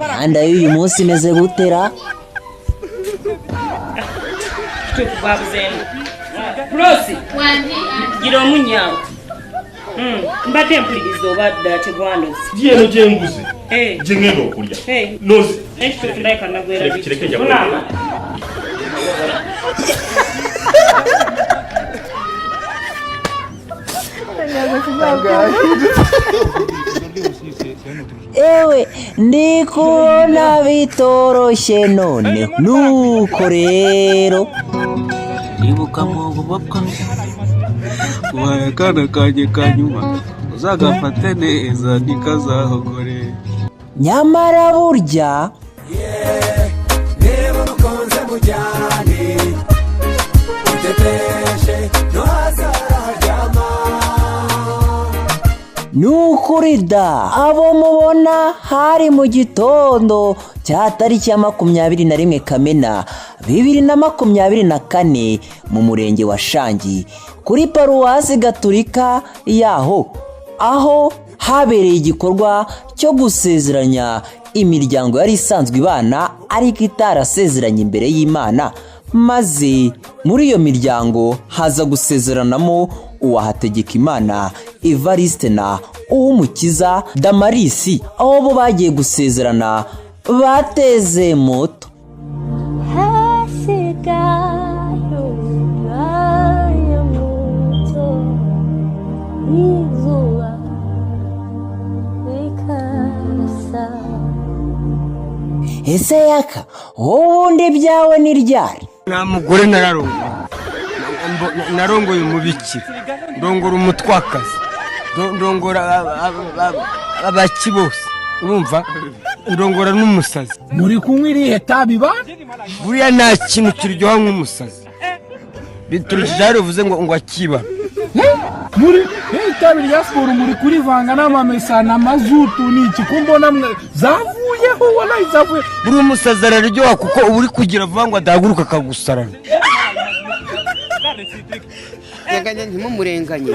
Imihanda y'uyu munsi imeze gutera? Kituufu bwabuzeemu Prossy. Gira omunyaawo. Mbadde mpuliriza oba ddala tegwanoze. Eno gyenguze gyengenda okulya nozi. Ekituufu ndabika nagwera. Kireke nja. Munaama. Ewe, ndi kubona bitoroshye none nuko rero. Ibuka mu buboko ubaye akana kanjye ka nyuma, uzagafate neza ntikazahogore. Nyamara burya Niba umukunze mujyane, uteteshe ntuhazaraharyama. Ni ukuri da, abo mubona hari mu gitondo cya tariki ya 21 Kamena 2024 mu murenge wa Shangi kuri Paruwasi Gaturika yaho, aho habereye igikorwa cyo gusezeranya imiryango yari isanzwe ibana ariko itarasezeranye imbere y'Imana, maze muri iyo miryango haza gusezeranamo Uwahategekimana Evariste na Uwumukiza Damarisi, aho bo bagiye gusezerana bateze moto. Hasigaye umwanya muto, izuba rikarasa. Ese Yaka, wowe ubundi ibyawe ni ryari? Nta mugore nararongoye. Narongoye umubikira, ndongora umutwakazi, ndongora abaki bose, urumva, ndongora n'umusazi. Muri kunywa irihe tabi ba? Buriya nta kintu kiryoha nk'umusazi, biturukije aho uvuze ngo akiba. Muri itabi rya siporo muri kurivanga n'amamesa na mazutu n'iki? Ko mbona mwe zavuyeho, walayi zavuye. Buriya umusazi araryoha kuko uba uri kugira vuba ngo adahaguruka akagusarana. Renganya ntimumurenganye,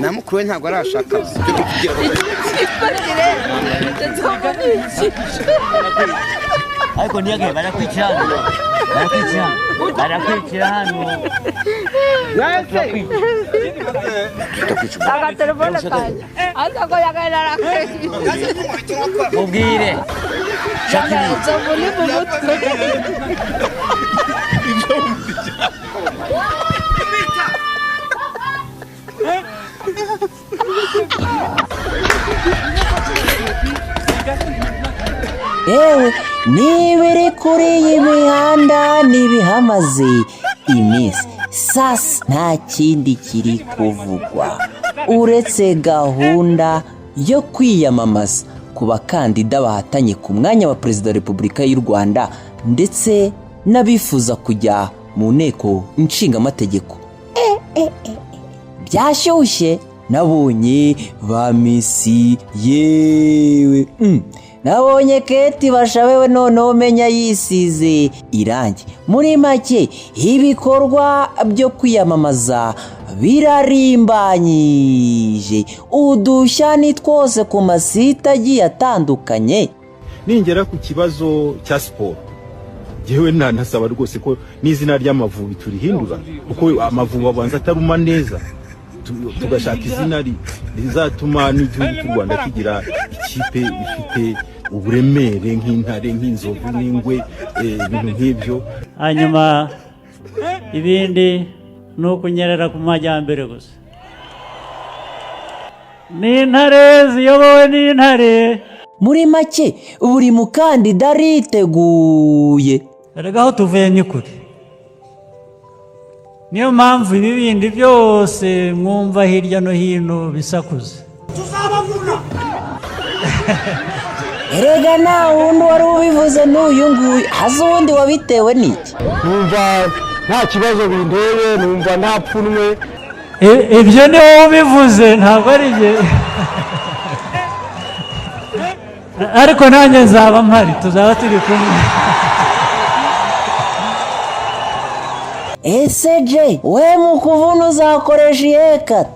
na mukuru we ntabwo arashaka. Ariko ntiyagaye barakwicira hano, barakwicira hano, barakwicira hano. Agatelefone kanjye ariko yagahera. Mubwire. Nzovu ni mu mutwe. Yewe, niba iri kuri iyi mihanda ntibihamaze iminsi sasa, nta kindi kiri kuvugwa uretse gahunda yo kwiyamamaza ku bakandida bahatanye ku mwanya wa perezida wa Repubulika y'u Rwanda ndetse n'abifuza kujya mu Nteko Nshingamategeko. Byashyushye, nabonye ba Miss, yewe, Nabonye Kate Bashabe noneho umenya yisize irangi. Muri make ibikorwa byo kwiyamamaza birarimbanyije, udushya ni twose ku masite agiye atandukanye. Ningera ku kibazo cya siporo, njyewe nanasaba rwose ko n'izina ry'Amavubi turihindura, kuko Amavubi abanza ataruma neza. Tugashaka izina rizatuma n'igihugu cy'u Rwanda kigira ikipe ifite uburemere nk'intare, nk'inzovu n'ingwe, ibintu nk'ibyo. Hanyuma ibindi ni ukunyerera ku majyambere gusa, ni intare ziyobowe n'intare. Muri make buri mukandida ariteguye. Erega aho tuvuye ni kure, niyo mpamvu ibi bindi byose mwumva hirya no hino bisakuza. Tuzabavuna. Erega nta wundi wari ubivuze n'uyu nguyu, haza uwundi wabitewe n'iki? Numva nta kibazo binteye, numva nta pfunwe. Ibyo ni wowe ubivuze, ntabwo ari jye, ariko nanjye nzaba mpari, tuzaba turi kumwe. Ese je we mu kuvuna uzakoresha iyihe kata?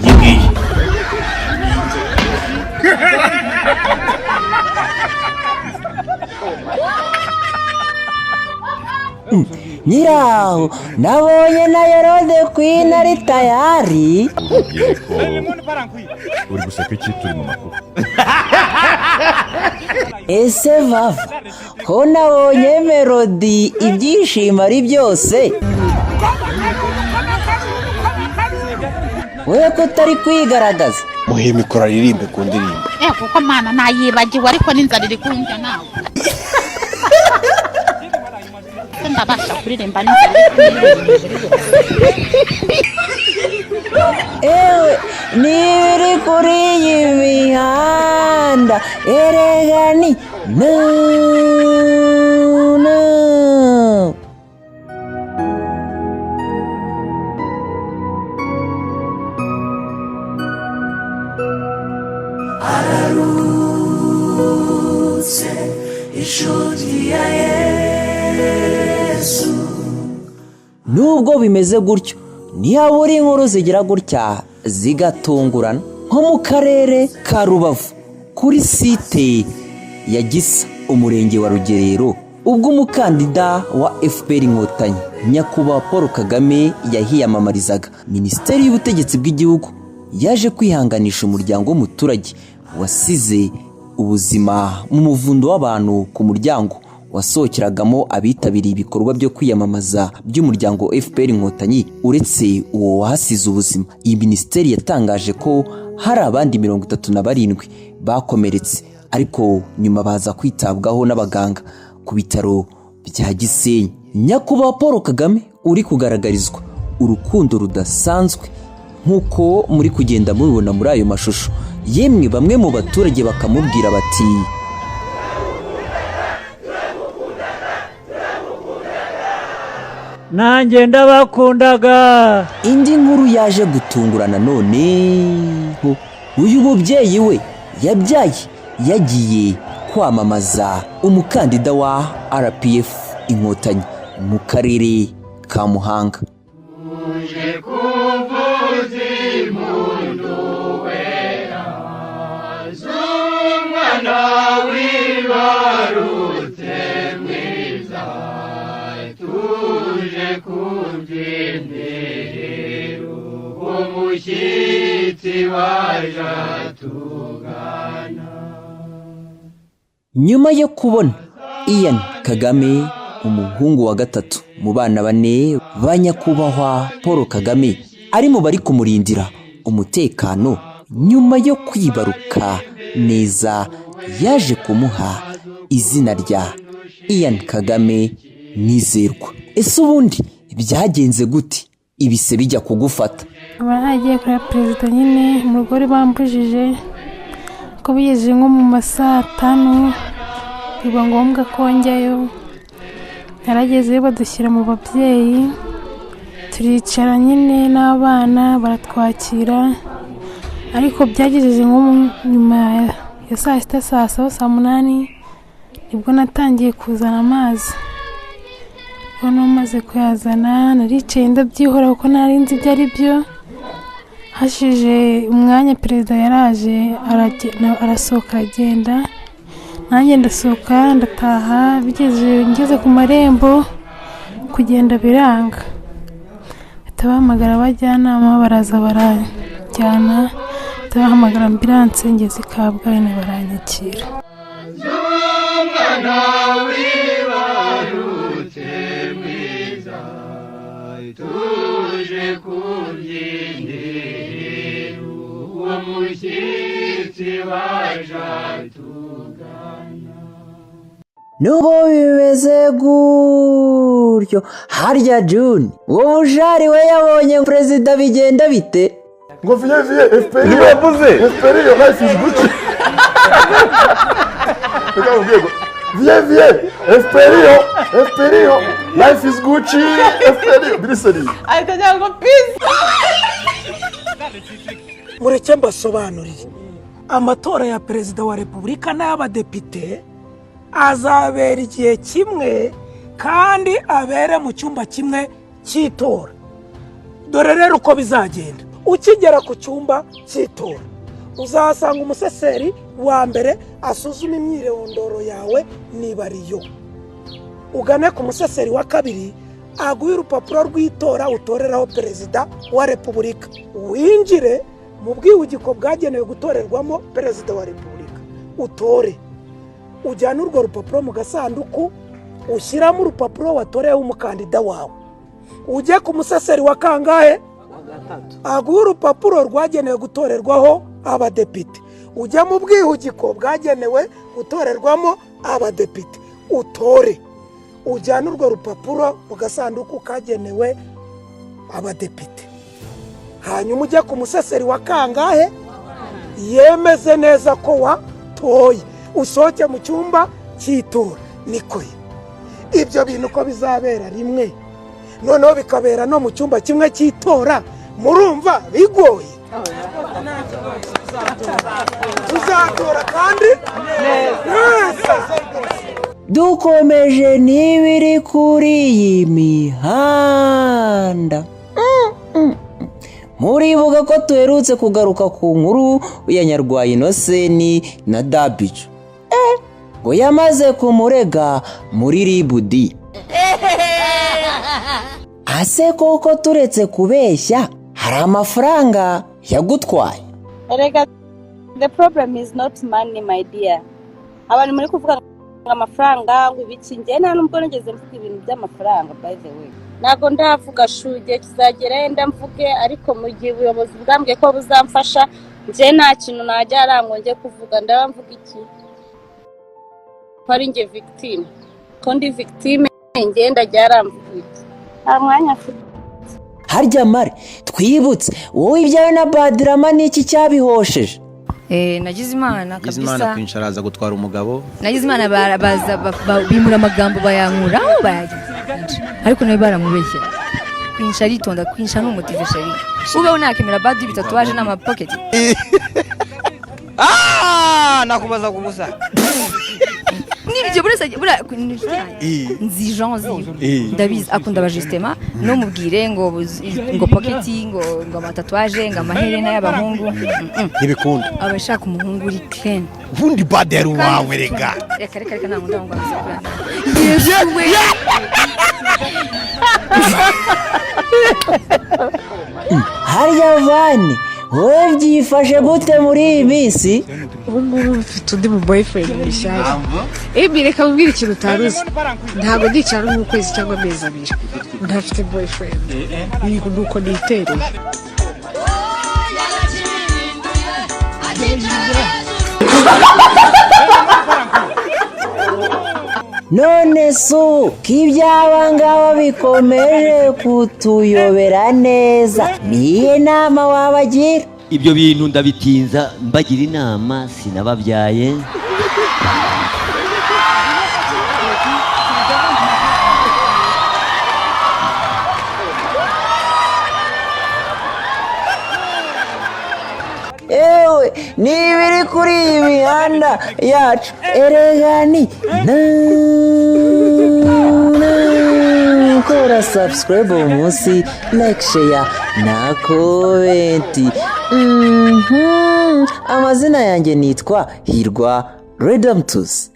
Iyi ngiyi. Nyiraho nabonye na Yorode Queen ari tayari. Urubyiruko uri guseka iki? Turi mu makuru. Ese vava ko nabonye Melody ibyishimo ari byose, we ko utari kwigaragaza? Muhe mikoro aririmbe ku ndirimbo. Kuko mana nayibagiwe, ariko n'inzara iri kundya nawe. Ndabasha kuririmba n'inzara iri kundya. Ewe niba iri kuri iyi mihanda erega ni no no. Ararutse inshuti ya Yesu. Nubwo bimeze gutyo, ntiyabura inkuru zigira gutya zigatungurana, nko mu karere ka Rubavu kuri site ya Gisa, umurenge wa Rugerero, ubwo umukandida wa FPR Inkotanyi nyakubahwa Paul Kagame yahiyamamarizaga, Minisiteri y'Ubutegetsi bw'Igihugu yaje kwihanganisha umuryango w'umuturage wasize ubuzima mu muvundo w'abantu ku muryango wasohokeragamo abitabiriye ibikorwa byo kwiyamamaza by'umuryango FPR Inkotanyi. Uretse uwo wahasize ubuzima, iyi minisiteri yatangaje ko hari abandi 37 bakomeretse, ariko nyuma baza kwitabwaho n'abaganga ku bitaro bya Gisenyi. Nyakubahwa Paul Kagame uri kugaragarizwa urukundo rudasanzwe nk'uko muri kugenda mubibona muri ayo mashusho, yemwe bamwe mu baturage bakamubwira bati: Nanjye ndabakundaga. Indi nkuru yaje gutungurana none, uyu mubyeyi we yabyaye yagiye kwamamaza umukandida wa RPF Inkotanyi mu karere ka Muhanga. Uje kuvuza impundu wera z'umwana wibarutse mwiza, tuje kubyinirira umushyitsi waje atugana. Nyuma yo kubona Ian Kagame, umuhungu wa gatatu mu bana bane ba nyakubahwa Paul Kagame, ari mu bari kumurindira umutekano nyuma yo kwibaruka neza, yaje kumuha izina rya Ian Kagame Mwizerwa. Ese ubundi byagenze gute ibise bijya kugufata? Aba nagiye kureba perezida nyine mu rugo bambujije, ko bigeze nko mu ma saa tanu biba ngombwa ko njyayo. Naragezeyo badushyira mu babyeyi, turicara nyine n'abana baratwakira, ariko byagejeje nko nyuma ya saa sita, saa saba, saa munani nibwo natangiye kuzana amazi. Noneho maze kuyazana naricaye ndabyihora kuko nari nzi ibyo ari byo. Hashije umwanya perezida yaraje arasohoka aragenda, nanjye ndasohoka ndataha. Bigeze ngeze ku marembo kugenda biranga, bahita bahamagara abajyanama baraza barajyana, bahita bahamagara ambilanse ngeze i Kabgayi baranyakira. Z'umwana wibarutse mwiza, tuje kubyinirira uwo mushyitsi waje atugana. Nubwo bimeze gutyo, harya June uwo mujari we yabonye perezida bigenda bite? Ngo viye viye FPR yavuze FPR yo life is Gucci. Reka mubwire ngo viye viye FPR yo FPR yo life is Gucci FPR yo biriseri. Ahita agira ngo peace. Mureke mbasobanurire, amatora ya perezida wa repubulika n'ay'abadepite azabera igihe kimwe kandi abere mu cyumba kimwe cy'itora. Dore rero uko bizagenda: ukigera ku cyumba cy'itora uzahasanga umuseseri wa mbere asuzuma imyirondoro yawe niba ariyo. Ugane ku museseri wa kabiri, aguhe urupapuro rw'itora utoreraho Perezida wa Repubulika. Winjire mu bwihugiko bwagenewe gutorerwamo Perezida wa Repubulika, utore, ujyane urwo rupapuro mu gasanduku, ushyiramo urupapuro watoreyeho umukandida wawe. Ujye ku museseri wa kangahe, aguhe urupapuro rwagenewe gutorerwaho abadepite. Ujya mu bwihugiko bwagenewe gutorerwamo abadepite, utore, ujyane urwo rupapuro mu gasanduku kagenewe abadepite. Hanyuma ujye ku museseri wa kangahe, yemeze neza ko watoye, usohoke mu cyumba cy'itora. Niko ye, ibyo bintu uko bizabera rimwe, noneho bikabera no mu cyumba kimwe cy'itora, murumva bigoye? Tuzatora kandi neza. Dukomeje n'ibiri kuri iyi mihanda. Muribuka ko tuherutse kugaruka ku nkuru ya Nyarwaya Innocent na Dabijou, ngo yamaze kumurega muri RIB. Ase koko turetse kubeshya, hari amafaranga yagutwaye? Erega the problem is not money, my dear. Abantu muri kuvuga ngo amafaranga, ngo ibiki, njye nta nubwo nigeze mvuga ibintu by'amafaranga. By the way, ntabwo ndavuga shu, igihe kizagera yenda mvuge. Ariko mu gihe ubuyobozi bwambwiye ko buzamfasha, njye nta kintu najya arangwa njye kuvuga. Ndaba mvuga iki ko ari njye victime, ko ndi victime? Njye ndajya aramvuga iki? Nta mwanya mfite. Harya mare twibutse, wowe ibyawe na Badrama ni iki cyabihosheje? Nagize Imana. Nagize Imana. Kabisa. Kwinshi araza gutwara umugabo. Nagize Imana, baza bimura amagambo, bayankuraho bayageza, ariko nawe baramubeshyera. Kwinsha aritonda, kwinsha ni umutive chéri. Ubeho nakemera badi bitatuwaje n'amapoketi. Ah, nakubaza ku busa. Nibyo, buriya buriya ni inshuti yanjye. Nzi Jean ziwe, ndabizi, akunda abajisitema. Ntumubwire ngo poketi, ngo amatatouage, ngo amaherena y'abahungu. Ntibikunda. Aba ashaka umuhungu uri clean. Ubundi bade yari uwawe rega. Reka, reka, reka, ntabwo ndabona ngo Yesu we. Harya Vani, wowe byifashe gute muri iyi minsi? Ubu ngubu mfite undi mu boyfriend mushyashya. Emi, reka nkubwire ikintu utari uzi: ntabwo ndicara nk'ukwezi cyangwa amezi 2 ntafite boyfriend. Yego, nuko nitereye. None se ubu ko iby'aba ngaba bikomeje kutuyobera neza, niyihe nama wabagira? Ibyo bintu ndabitinza mbagira inama, sinababyaye. Yewe, niba iri kuri iyi mihanda yacu, erega ni na kora subscribe munsi, like, share na comment. Amazina yanjye nitwa Hirwa Redamtus.